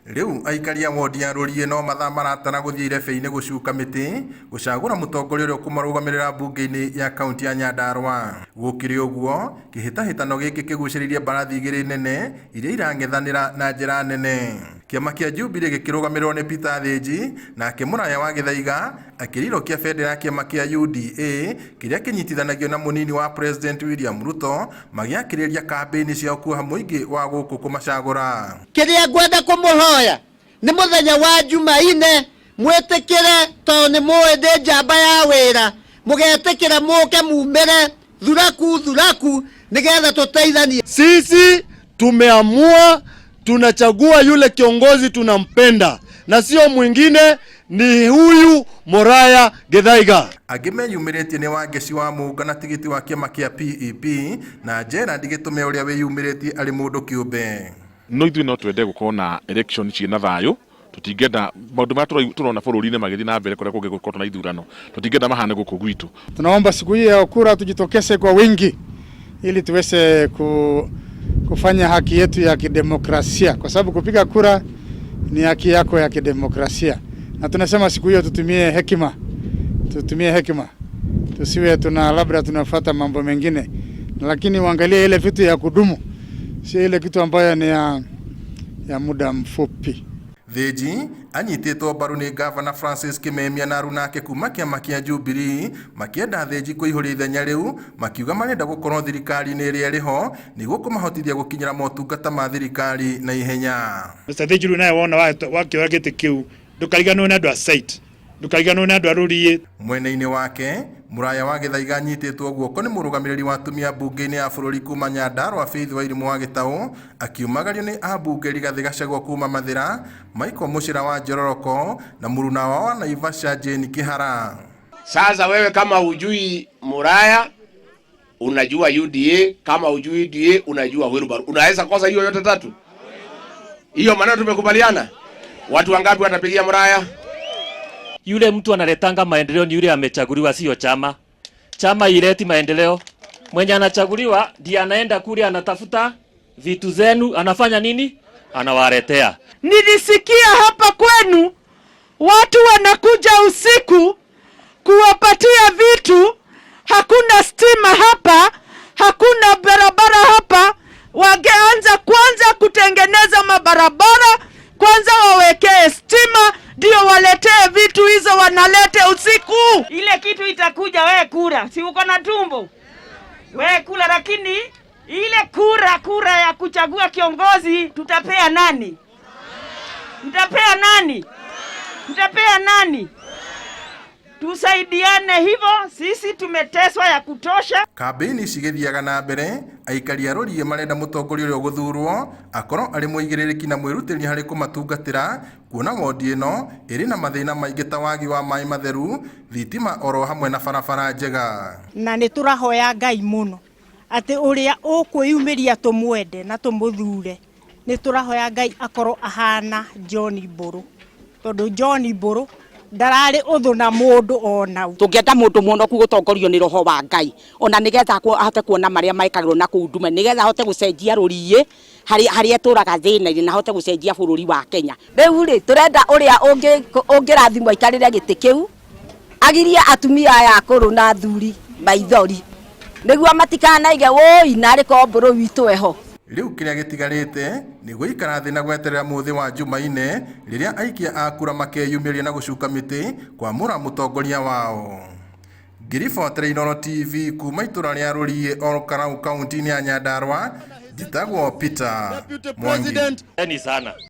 Rĩu aikari a wodi ya Rũriĩ no mathaa maratara gũthiĩ irebe-inĩ gũcuka mĩtĩ gũcagũra mũtongoria ũrĩa ũkũmarũgamĩrĩra mbunge-inĩ ya kaunti ya Nyandarua. Gũkĩrĩ ũguo, kĩhĩtahĩtano gĩkĩ kĩgucĩrĩirie mbarathi igĩrĩ nene iria irang'ethanĩra na njĩra nene. Kĩama kĩa Jubilee gĩkĩrũgamĩrĩrwo nĩ Peter Thĩnji, nake Mũraya wa Gĩthaiga akĩrirũkia bendera ya kĩama kĩa UDA kĩrĩa kĩnyitithanagio na mũnini wa President William Ruto magĩakĩrĩria kambĩini ciao kuoha mũingĩ wa gũkũ kũmacagũra. Kĩrĩa ngwenda kũmũhoya nĩ mũthenya wa Jumaine mwĩtĩkĩre, tondũ nĩ mũĩ ndĩ njamba ya wĩra, mũgetĩkĩra mũke mumĩre thuraku thuraku nĩgetha tũteithanie. Sisi tumeamua tunachagua yule kiongozi tunampenda na sio mwingine, ni huyu Moraya Githaiga. Angĩ meyumĩrĩtie nĩ Wangeci wa Mũnga na tigiti wa kĩama kĩa PEP na Gerald Gĩtũme ũrĩa wĩyumĩrĩtie arĩ mũndũ kĩũmbe. No ithuĩ no twende gũkorwo na election ciĩna thayũ. Tũtingĩenda maũndũ marĩa tũrona bũrũri-inĩ magĩthiĩ na mbere kũrĩa kũngĩ gũkorwo na ithurano, tũtingĩenda mahane gũkũ gwitũ. Tunaomba siku hii ya kura tujitokeze kwa wingi ili tuweze kufanya haki yetu ya kidemokrasia, kwa sababu kupiga kura ni haki yako ya kidemokrasia, na tunasema siku hiyo tutumie hekima, tutumie hekima, tusiwe tuna labda tunafuata mambo mengine, lakini uangalie ile vitu ya kudumu, si ile kitu ambayo ni ya muda mfupi. Thĩnji anyitĩtwo mbaru nĩ ngavana Francis Kimemia na aruna ake kuma kĩama kĩa Jubilee makĩenda Thĩnji kũihũria ithenya rĩu, makiuga marenda gũkorwo thirikari-inĩ ĩrĩa ĩrĩ ho nĩguo kũmahotithia gũkinyĩra motungata ma thirikari na ihenya. Mr. Thĩnji, rĩu nawe wona wakĩoya gĩtĩ kĩu, ndũkariganĩrwo nĩ andũ a site, ndũkariganĩrwo nĩ andũ a Rũriĩ. Mwena-inĩ wake, Mũraya wa Gĩthaiga anyitĩtwo guoko nĩ mũrũgamĩrĩri wa atumia mbunge-inĩ ya bũrũri kuma Nyandarua Faith Wairimu wa Gĩtaũ, akiumagario nĩ ambunge Rigathĩ Gachagua kuma Mathĩra, Michael Mũcĩra wa Njororoko na mũruna wao wa Naivasha Jane Kĩhara. Sasa wewe kama hujui Muraya unajua UDA, kama hujui UDA unajua wheelbarrow. Unaweza kosa hiyo yote tatu? Hiyo maneno tumekubaliana. Watu wangapi watapigia Muraya? Yule mtu analetanga maendeleo ni yule amechaguliwa, sio chama. Chama ileti maendeleo. Mwenye anachaguliwa ndiye anaenda kule anatafuta vitu zenu, anafanya nini? Anawaletea. Nilisikia hapa kwenu watu wanakuja usiku kuwapatia vitu, hakuna stima hapa, hakuna barabara hapa. Wangeanza kwanza kutengeneza mabarabara, kwanza wawekee stima, ndio waletee vitu hizo wanalete usiku. Ile kitu itakuja, we kura, si uko na tumbo? We kula, lakini ile kura ya kuchagua kiongozi tutapea nani? Tutapea nani? Tutapea nani? Tusaidiane hivyo, sisi tumeteswa ya kutosha. Kambĩini cigĩthiaga na mbere, aikari a Rũriĩ marenda mũtongoria ũrĩa ũgũthurwo akorwo arĩ mũigĩrĩrĩki na mwĩrutĩri harĩ kũmatungatĩra, kuona wondi ĩno ĩrĩ na mathĩna maingĩ ta wagi wa maĩ matheru, thitima oro hamwe na barabara njega. Na nĩ tũrahoya Ngai mũno atĩ ũrĩa ũkwĩyumĩria tũmwende na tũmũthure, nĩ tũrahoya Ngai akorwo ahana John Mbũrũ, tondũ John Mbũrũ ndararĩ ũthũ na mũndũ ona ũ. Tũngĩenda mũndũ mũnoku gũtongorio nĩ roho wa Ngai, ona nĩgetha ahote kuona marĩa mekagĩrwo na kũu ndume, nĩgetha ahote gũcenjia Rũriĩ harĩa ĩtũraga thĩna-inĩ, na ahote gũcenjia bũrũri wa Kenya. Rĩu rĩ, tũrenda ũrĩa ũngĩrathimwo aikarĩre gĩtĩ kĩu, agirie atumia aya akũrũ na athuri maithori, nĩguo matikanaige wũi narĩ korwo Mbũrũ witũ eho. Rĩu kĩrĩa gĩtigarĩte nĩ gũikara thĩ na gweterera mũthĩ wa Jumaine rĩrĩa aikia a kura makeyumĩria na gũcuka mĩtĩ kwamũra mũtongoria wao. Ngĩribotera Inooro TV kuma itũra rĩa Rũriĩ Ol Kalou kaunti-inĩ ya Nyandarua, njĩtagwo Peter Mwangi. Ni sana.